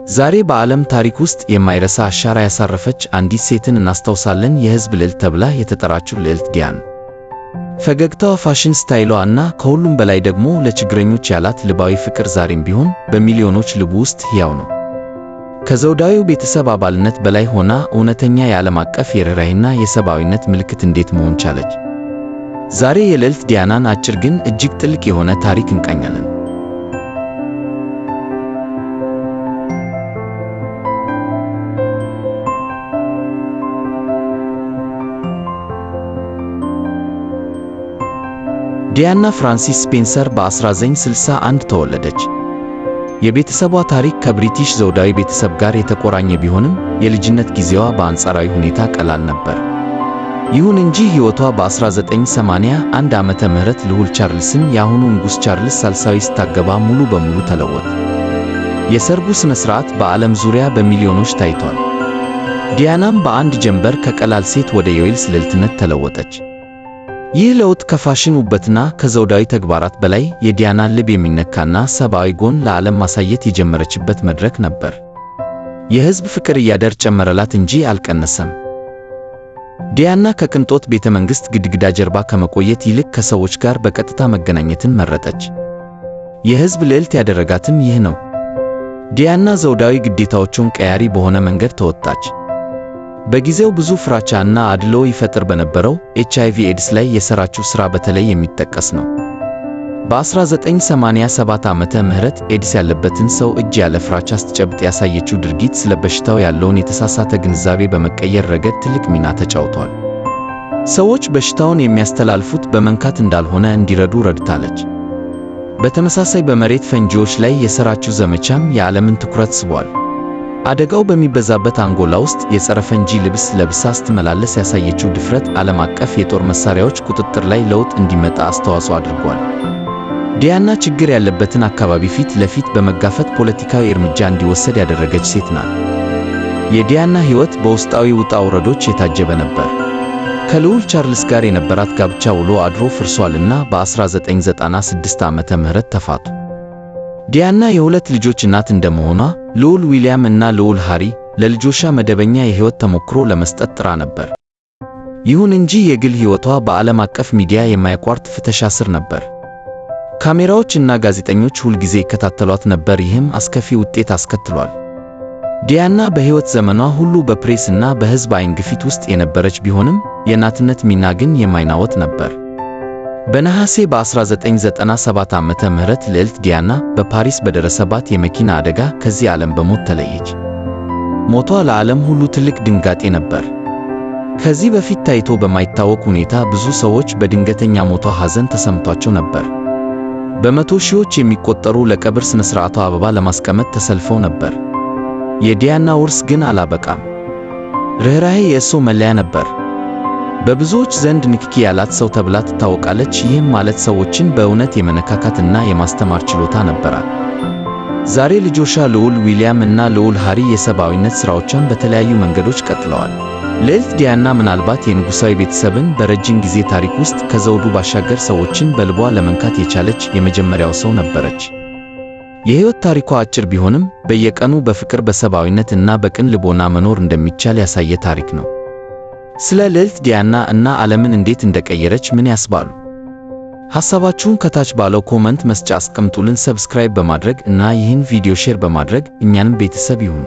ዛሬ በዓለም ታሪክ ውስጥ የማይረሳ አሻራ ያሳረፈች አንዲት ሴትን እናስታውሳለን። የሕዝብ ልዕልት ተብላ የተጠራችው ልዕልት ዲያና። ፈገግታዋ፣ ፋሽን style ዋ እና ከሁሉም በላይ ደግሞ ለችግረኞች ያላት ልባዊ ፍቅር ዛሬም ቢሆን በሚሊዮኖች ልብ ውስጥ ሕያው ነው። ከዘውዳዊው ቤተሰብ አባልነት በላይ ሆና እውነተኛ የዓለም አቀፍ የርኅራኄና የሰብአዊነት ምልክት እንዴት መሆን ቻለች? ዛሬ የልዕልት ዲያናን አጭር ግን እጅግ ጥልቅ የሆነ ታሪክ እንቃኛለን። ዲያና ፍራንሲስ ስፔንሰር በ1961 ተወለደች። የቤተሰቧ ታሪክ ከብሪቲሽ ዘውዳዊ ቤተሰብ ጋር የተቆራኘ ቢሆንም የልጅነት ጊዜዋ በአንጻራዊ ሁኔታ ቀላል ነበር። ይሁን እንጂ ሕይወቷ በ1981 ዓመተ ምህረት ልዑል ቻርልስን፣ የአሁኑ ንጉሥ ቻርልስ ሳልሳዊ፣ ስታገባ ሙሉ በሙሉ ተለወጠ። የሰርጉ ሥነ ሥርዓት በዓለም ዙሪያ በሚሊዮኖች ታይቷል። ዲያናም በአንድ ጀንበር ከቀላል ሴት ወደ የዌልስ ልዕልትነት ተለወጠች። ይህ ለውጥ ከፋሽን ውበትና ከዘውዳዊ ተግባራት በላይ የዲያናን ልብ የሚነካና ሰብአዊ ጎን ለዓለም ማሳየት የጀመረችበት መድረክ ነበር። የሕዝብ ፍቅር እያደር ጨመረላት እንጂ አልቀነሰም። ዲያና ከቅንጦት ቤተ መንግሥት ግድግዳ ጀርባ ከመቆየት ይልቅ ከሰዎች ጋር በቀጥታ መገናኘትን መረጠች። የሕዝብ ልዕልት ያደረጋትም ይህ ነው። ዲያና ዘውዳዊ ግዴታዎቹን ቀያሪ በሆነ መንገድ ተወጣች። በጊዜው ብዙ ፍራቻ እና አድልዎ ይፈጥር በነበረው ኤችአይቪ ኤድስ ላይ የሰራችው ሥራ በተለይ የሚጠቀስ ነው። በ1987 ዓመተ ምህረት ኤድስ ያለበትን ሰው እጅ ያለ ፍራቻ ስትጨብጥ ያሳየችው ድርጊት ስለ በሽታው ያለውን የተሳሳተ ግንዛቤ በመቀየር ረገድ ትልቅ ሚና ተጫውቷል። ሰዎች በሽታውን የሚያስተላልፉት በመንካት እንዳልሆነ እንዲረዱ ረድታለች። በተመሳሳይ በመሬት ፈንጂዎች ላይ የሰራችው ዘመቻም የዓለምን ትኩረት ስቧል። አደጋው በሚበዛበት አንጎላ ውስጥ የጸረ ፈንጂ ልብስ ለብሳ ስትመላለስ ያሳየችው ድፍረት ዓለም አቀፍ የጦር መሳሪያዎች ቁጥጥር ላይ ለውጥ እንዲመጣ አስተዋጽኦ አድርጓል። ዲያና ችግር ያለበትን አካባቢ ፊት ለፊት በመጋፈጥ ፖለቲካዊ እርምጃ እንዲወሰድ ያደረገች ሴት ናት። የዲያና ሕይወት በውስጣዊ ውጣ ውረዶች የታጀበ ነበር። ከልዑል ቻርልስ ጋር የነበራት ጋብቻ ውሎ አድሮ ፈርሷልና በ1996 ዓመተ ምህረት ተፋቱ። ዲያና የሁለት ልጆች እናት እንደመሆኗ ልዑል ዊልያም እና ልዑል ሃሪ ለልጆቿ መደበኛ የሕይወት ተሞክሮ ለመስጠት ጥራ ነበር። ይሁን እንጂ የግል ሕይወቷ በዓለም አቀፍ ሚዲያ የማያቋርጥ ፍተሻ ስር ነበር። ካሜራዎች እና ጋዜጠኞች ሁልጊዜ ይከታተሏት ነበር፣ ይህም አስከፊ ውጤት አስከትሏል። ዲያና በሕይወት ዘመኗ ሁሉ በፕሬስ እና በሕዝብ ዓይን ግፊት ውስጥ የነበረች ቢሆንም የእናትነት ሚና ግን የማይናወጥ ነበር። በነሐሴ በ1997 ዓመተ ምህረት ልዕልት ዲያና በፓሪስ በደረሰባት የመኪና አደጋ ከዚህ ዓለም በሞት ተለየች። ሞቷ ለዓለም ሁሉ ትልቅ ድንጋጤ ነበር። ከዚህ በፊት ታይቶ በማይታወቅ ሁኔታ ብዙ ሰዎች በድንገተኛ ሞቷ ሐዘን ተሰምቷቸው ነበር። በመቶ ሺዎች የሚቆጠሩ ለቀብር ሥነ ሥርዓቷ አበባ ለማስቀመጥ ተሰልፈው ነበር። የዲያና ውርስ ግን አላበቃም። ርኅራኄ የእሱ መለያ ነበር። በብዙዎች ዘንድ ንክኪ ያላት ሰው ተብላ ትታወቃለች። ይህም ማለት ሰዎችን በእውነት የመነካካትና የማስተማር ችሎታ ነበራት። ዛሬ ልጆቿ ልዑል ዊልያም እና ልዑል ሃሪ የሰብአዊነት ሥራዎቿን በተለያዩ መንገዶች ቀጥለዋል። ልዕልት ዲያና ምናልባት የንጉሣዊ ቤተሰብን በረጅም ጊዜ ታሪክ ውስጥ ከዘውዱ ባሻገር ሰዎችን በልቧ ለመንካት የቻለች የመጀመሪያው ሰው ነበረች። የሕይወት ታሪኳ አጭር ቢሆንም በየቀኑ በፍቅር፣ በሰብአዊነት እና በቅን ልቦና መኖር እንደሚቻል ያሳየ ታሪክ ነው። ስለ ልዕልት ዲያና እና ዓለምን እንዴት እንደቀየረች ምን ያስባሉ? ሐሳባችሁን ከታች ባለው comment መስጫ አስቀምጡልን። Subscribe በማድረግ እና ይህን ቪዲዮ share በማድረግ እኛንም ቤተሰብ ይሁኑ።